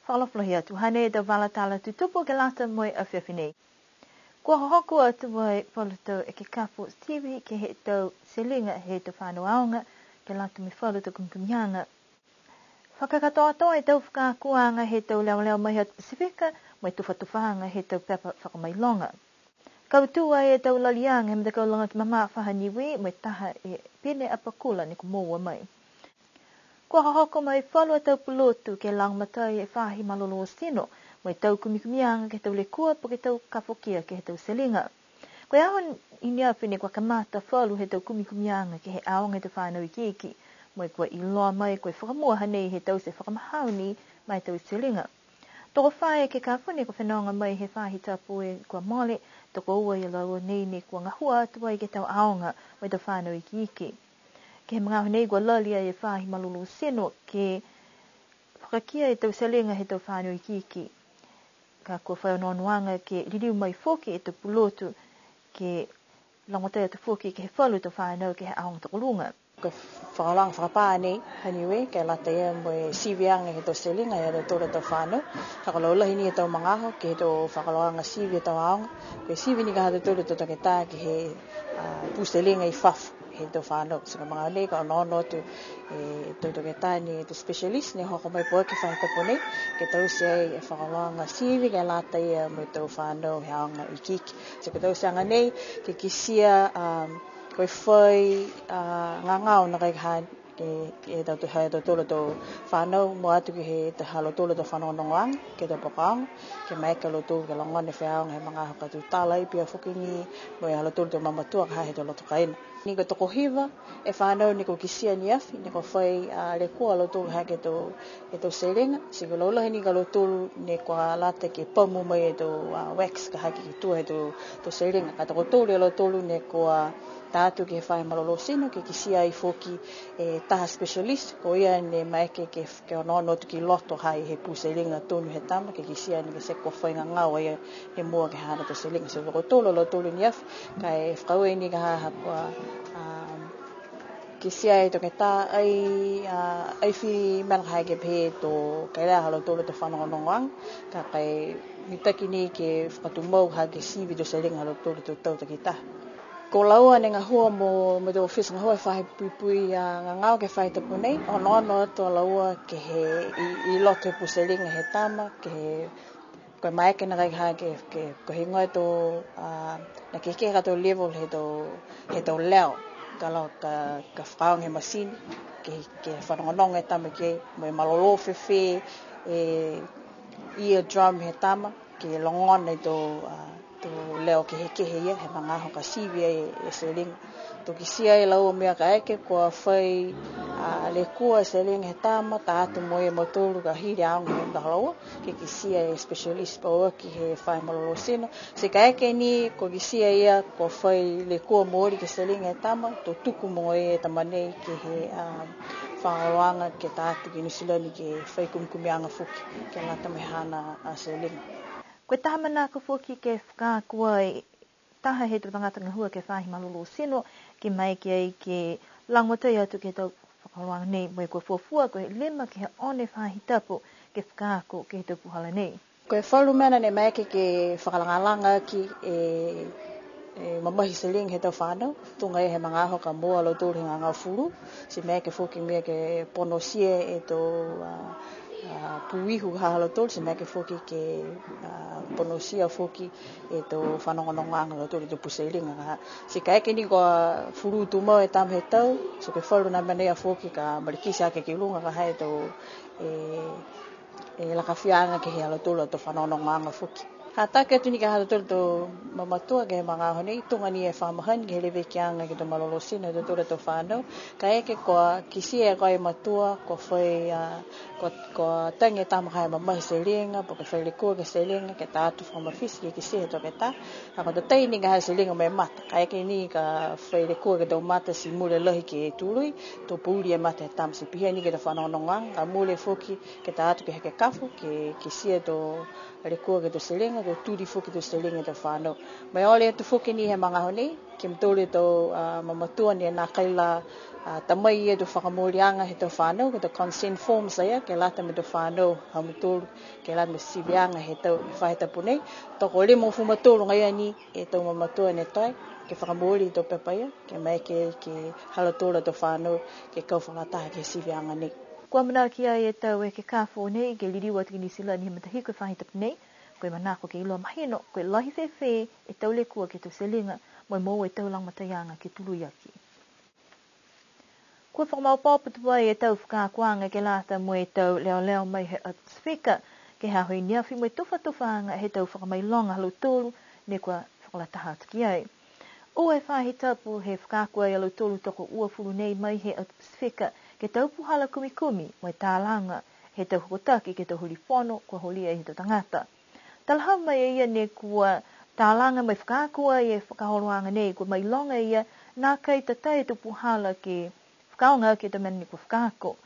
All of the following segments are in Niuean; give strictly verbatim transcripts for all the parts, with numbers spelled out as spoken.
Fakaalofa lahi atu, hanei e tau vala tala tutupu ke lata mo e afiafi nei. Kua hohoko atu ai falu tau ekekafo sivi ke he tau teliga he tau fanau aoga, ke lata mo e falu tau kumikumiaga. Fakakatoatoa e tau fakaakoaga he tau leoleo mai he atu Pasifika, mo e tufatufaaga he tau pepa fakamailoga. Kautū ai e tau laliaga he matakau lagaki mamafa ha Niue, mo e taha e pine apakula ne kua moua mai. Kua hohoko mai falu a tau pulotu ke lagomatai e faahi malolō tino, mo e tau kumikumiaga ke he tau lekua po ke tau kafokia ke he tau teliga. Ko e aho i neafi ne kua kamata falu he tau kumikumiaga ke he aoga he tau fanau ikiiki, mo e kua iloa mai ko e fakamua hanei he taute fakamahao ni ma e tau teliga. Tokofā e ekekafo ne kua fenoga mai he faahi tapu kua mole, tokoua ia laua nei ne kua gahua atu ai ke he tau aoga mo e tau fanau ikiiki. Ke he magaaho nei kua lali ai e faahi malolō tino ke fakakia e tau teliga he tau fanau ikiiki. Ka kua fai onoonoaga ke liliu mai foki e tau pulotu ke lagomatai atu foki ke he falu tau fanau ke he aoga tokoluga. Ko e fakaholoaga fakapā nei ha Niue, ke lata ia mo e siviaga he tau teliga he ha tautolu a tau fanau. Ka ko e laulahi ni he tau magaaho, ke he tau fakaholoaga sivi he tau aoga, ko e sivi ni ka ha tautolu a tau toketā ke he, a, pū teliga i fafo he tau fanau. So, ko e magaaho nei, ka onoono atu e tau toketā ne tau specialist ne hoko mai pauaki he faahi tapu nei, ke taute ai e fakaholoaga sivi, ke lata ia mo e tau fanau he aoga ikiiki. So, ko e tauteaga nei, ke kitia, um, ko e fai, a, gagao nakai ha, ke, ke he tau, ha tautolu a tau fanau, mua atu ke he tau, ha lautolu a tau fanogonogoaga, ke he tau poko aoga, ke maeke a lautolu ke logona e faiaoga he magaaho ka tutala ai, pihia foki ni mo e ha lautolu a tau mamatua ka ha he tau loto kaina. Ni ko e tokohiva e fanau ne kua kitia neafi, ne kua fai, a, lekua a lautolu ha ke he tau, he tau teliga, ti ko e laulahi ni ha lautolu ne kua lata ke pamu mai e tau, a, wax ka ha ke he tua he tau, tau teliga. Ka tokotolu a lautolu ne kua tā atu ke he faahi malolō tino, ke kitia ai foki e taha specialist, ko ia ne maeke ke, ke onoono atu ki loto ha i he pū teliga tonu he tama, ke kitia ni ke se kua fai gagao a ia he mua ke he haana tau teliga. So, tokotolu a lautolu neafi, ka e fakaaue ni ka ha, ha kua, a, kitia e toketā ai, a, ai fai mena ka ha ke pehē to kaila ha lautolu a tau fanogonogoaga, ka e mitaki ni ke fakatumau ha ke sivi e tau teliga ha lautolu a tau tau takitaha. Ko laua ne gahua mo, mo e tau ofisa gahua he faahi puipui, a, gagao ke he faahi tapu nei, onoono atu a laua ke he i, i loto he pū teliga he tama, ke he, ko e maeke nakai ha ke, ke, ko e heigoa e tau, a, na kehekehe ka tau level he tau, he tau leo, ka laua ka, ka fakaaoga he masini, ke, ke fanogonogo e tama ke, mo e malolō fēfē e ear drum he tama, ke logona e tau, a, tau leo kehekehe ia, he magaaho ka sivi ai e teliga. To kitia e laua mena kaeke kua fai, a, lekua e teliga he tama, tā atu mo e mautolu ka hili aoga he mena ha laua, ke kitia e specialist pauaki he faahi malolō tino. Ti kaeke ni kua kitia ia kua fai lekua mooli ke he teliga he tama, to tuku mo e tama nei ke he, a, fakaholoaga ke tā atu ki Niu Silani ke fai kumikumiaga foki, ke lata mo e haana, a, teliga. Ko e taha manako foki ke fakaako ai taha he tau tagata gahua ke he faahi malolō tino, ke maeke ai ke lagomatai atu ke he tau fakaholoaga nei, mo e kua fuafua ko e lima ke he ono e faahi tapu ke fakaako ke he tau puhala nei. Ko e falu mena ne maeke ke fakalagalaga aki e, e mamahi teliga he tau fanau, tuga ia he magaaho ka moua a lautolu he gagao fulū, ti maeke foki mena ke ponotia e tau, a, a, pū ihu ha lautolu, ti maeke foki ke, a, ponotia foki e tau fanogonogoaga ha lautolu, e tau pū teliga ka ha. Ti kaeke ni kua fulū tumau e tama he tau, so ko e falu a mena ia foki ka malikiti hake ki luga ka ha e tau, e, e lakafiaga ke he ha lautolu a tau fanogonogoaga foki. Hataki atu ni ke he ha lautolu a tau mamatua ke he magaaho nei, tuga ni e fa mahani ke he levekiaga ke he tau malolō tino ha tautolu a tau fanau. Kaeke kua kitia e koe matua, kua fai, a, kua, kua tagi e tama ka ha e mamahi teliga, po ke fai lekua ke he teliga, ke tā atu fakamafiti ke kitia he toketā. A, kua tatai ni ka ha e teliga mo e mata. Kaeke ni ka fai lekua ke he tau mata ti mule lahi ke tului, to pouli e mata he tama ti pihia ni ke he tau fanogonogoaga, ka mule foki ke tā atu ke he ekekafo, ke, ke kitia e tau lekua ke he tau teliga. Ko e tuli foki e tau siliga he tau fānau. Mo e ole atu foki ni he magaaho nei, ke he mutolu e tau, a, mamatua ne nākai la, a, ta mai e tau fakamooliaga he tau fānau, ko e tau consent forms ia, ke lata mo e tau fānau ha mutolu, ke lata mo e siviaga he tau, he faahi tapu nei. Tokolima hogofulu ma tolu agaia ni e tau mamatua ne toe, ke fakamooli e tau pepa ia, ke maeke ke, ke ha lautolu a tau fānau, ke kau fakalataha ke he siviaga nei. Kua amanaki ai e tau ekekafo nei, ke liliu atu ki Niu Silani he matahiku he faahi tapu nei, ko e manako ke iloa mahino, ko e lahi fēfē e tau lekua ke he tau siliga, mo e moua e tau lagomataiaga ke tului aki. Kua fakamaopoopo tuai e tau fakaakoaga ke lata mo e tau leoleo mai he Pasifika, ke he aho i neafi mo e tufatufaaga he tau fakamailoga ha lautolu, ne kua fakalataha atu ki ai. Ua e faahi tapu he fakaako ai a lautolu tokouafulu nei mai he Pasifika, ke he tau puhala kumikumi, mo e talaga, he tau hokotaki, ke he tau holi fono, kua holia he tau tagata. Talahau mai e ia ne kua talaga mo e fakaako ai e fakaholoaga nei, kua mailoga e ia, nākai tatai e tau puhala ke fakaaoga aki e tau mena ne kua fakaako.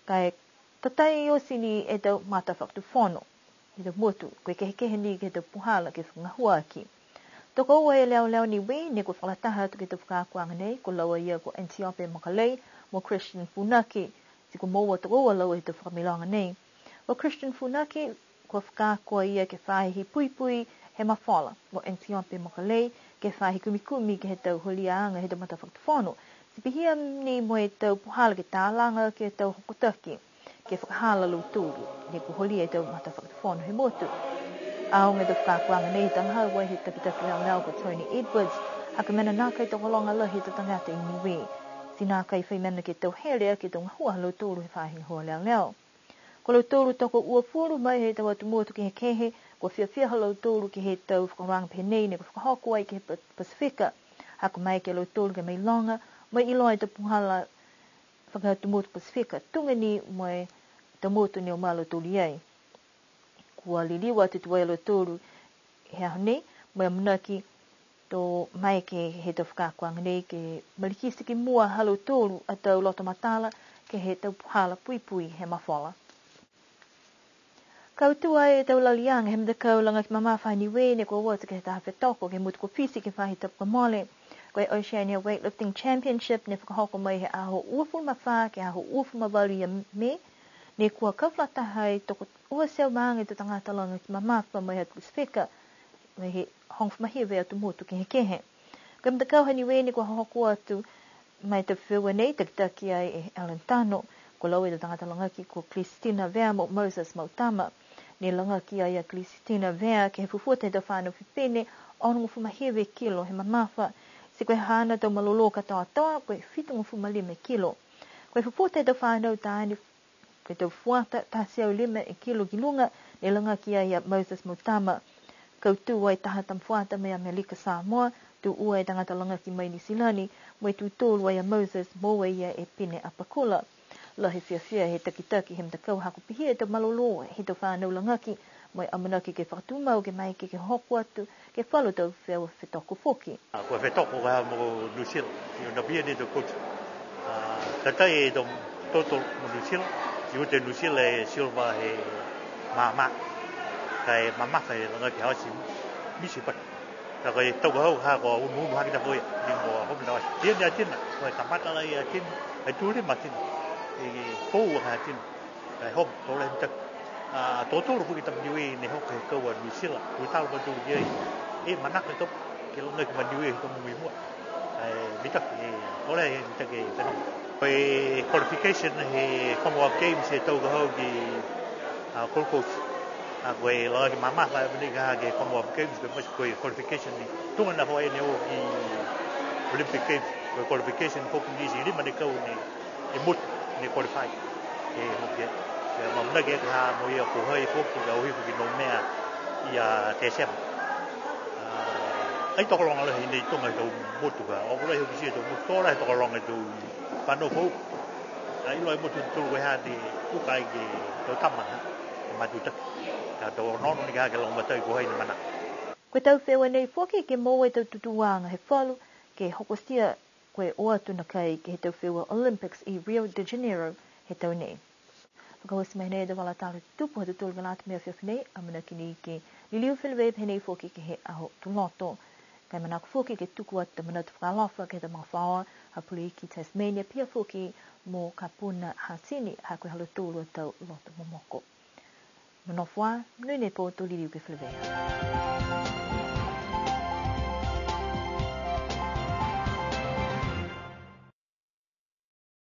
Ka e tatai oti ni e tau matafakatufono he tau motu, ko e kehekehe ni ke he tau puhala ke fakagahua aki. Tokoua e leoleo Niue, ne kua fakalataha atu ke he tau fakaakoaga nei, ko laua ia ko Antiope Makalei, mo Christian Funaki, ti kua moua tokoua laua he tau fakamailoga nei. Ko Christian Funaki, kua fakaako a ia ke he faahi puipui he mafola, mo Antiope Makalei, ke he faahi kumikumi ke he tau holiaga he tau matafakatufono. Ti pihia ni mo e tau puhala ke talaga ke he tau hokotaki, ke fakahala a lautolu, ne kua holia e tau matafakatufono he motu. Aoga e tau fakaakoaga nei, talahau ai he takitaki leoleo ko Tony Edwards, ha ko e mena nākai tokologa lahi he tau tagata i Niue. Ti nākai fai mena ke tauhele aki e tau gahua ha lautolu he faahi gahua leoleo. Ko lautolu tokouafulu mai he tau atu motu kehekehe, kua fiafia ha lautolu ke he tau fakaakoaga pehē nei, ne kua fakahoko ai ke he Pa-, Pasifika. Ha kua maeke a lautolu ke mailoga, mo e iloa e tau puhala fakaatu motu Pasifika, tuga ni mo e tau motu ne o mai a lautolu i ai. Kua liliu atu tuai a lautolu he aho nei, mo e amanaki to maeke he tau fakaakoaga nei ke malikiti ki mua ha lautolu a tau loto matala ke he tau puhala puipui he mafola. Kautū ai e tau laliaga he matakau lagaki mamafa ha Niue ne kua o atu ke he taha fetoko ke he motu ko Fisi ke he faahi tapu kua mole. Ko e Oceania Weightlifting Championship ne fakahoko mai he aho uafulu ma fā ke he aho uafulu ma valu ia Me, ne kua kau fakalataha ai toko ua e teau ma afe e tau tagata lagaki mamafa mai he atu Pasifika, mai he hogofulu ma hiva e atu motu kehekehe. Ko e matakau ha Niue ne kua hohoko atu mai e tau feua nei, takitaki ai e Alan Tano, ko laua e tau tagata lagaki ko Christina Vea mo Moses Mautama. Ne lagaki ai a Christina Vea ke he fufuta he tau fānau fifine, onogofulu ma hiva e kilo he mamafa. Ti ko e haana tau malolō katoatoa, ko e fitugofulu ma lima e kilo. Ko e fufuta he tau fānau taane Ko e tau fuata, taha e teau lima e kilo ki luga, ne lagaki ai a Moses Mautama. Kautū ai taha tama fuata mai Amelika Samoa, tū ua e tagata lagaki mai Niu Silani, mo e tū tolu ai a Moses, moua e ia e pine apakula. Lahi e fiafia he takitaki he matakau ha kua pihia e tau malolō he tau fānau lagaki, mo e amanaki ke fakatumau ke maeke ke hoko atu, ke he falu tau feua fetoko foki. A, ko e fetoko ka mo New Zealand, i ona pihia ni e tau coach. A, tatai e tau toto mo New Zealand, i uta e New Zealand e silver he mama. Ka e mamafa e lagaki ha oti misi paki. Ka ko e tau ka hau ha ko e unuunu hake na ko e, ni mo a homi na oti. Pihia ni a Tina, ko e kamata lahi a Tina, e tū lima a Tina, e pou a Tina. Ka e hoko, tō lahi mitaki. A, tō tolu foki tama Niue ne hoko he kau a New Zealand. Ko e talo ka tolu ki ai. E manako e tau ke lagaki ma Niue he tau mogo i mua. Ka e mitaki, e, tō lahi mitaki e fenua. Ko e qualification he Commonwealth Games he tau ka hau ki, a, Gold Coast. A, ko e lagaki mamafa e mena ka ke Commonwealth Games, ko e masi ko e qualification ni. Tuga na ko e ne o ki Olympic Games, ko e qualification foki ni ti lima ne kau ne e motu ne qualify. E motu ke, ke amanaki ke ha mo ia ko hai foki ka o hifo ki Noumea ia Tesema. A, ai tokologa lahi nei tuga e tau motu ka, o lahi hoki ti e tau motu, tō lahi tokologa e tau fānau foou. A, iloa e motu tolu ko e ha ne uka ai ke tau tama, ha, ke matutaki. Ka tau onoono ni ka ke lagomatai ko hai ne manako. Ko e tau feua nei foki ke moua e tau tutūaga he falu, ke hokotia ko e o atu nakai ke he tau feua Olympics i Rio de Janeiro he tau nei. Fakaoti mai nei e tau vala tala tutupu ha tautolu ke lata mo e afiafi nei, amanaki ni ke liliu feleveia pehē nei foki ke he aho Tuloto. Ka e manako foki ke tuku atu e manatu fakaalofa ke he tau magafaoa ha Pule Iki Tasmania, pihia foki mo Kapuna Hatini, ha ko e ha lautolu a tau loto momoko. Nonofo ā, monuina e pō, to liliu ke feleveia.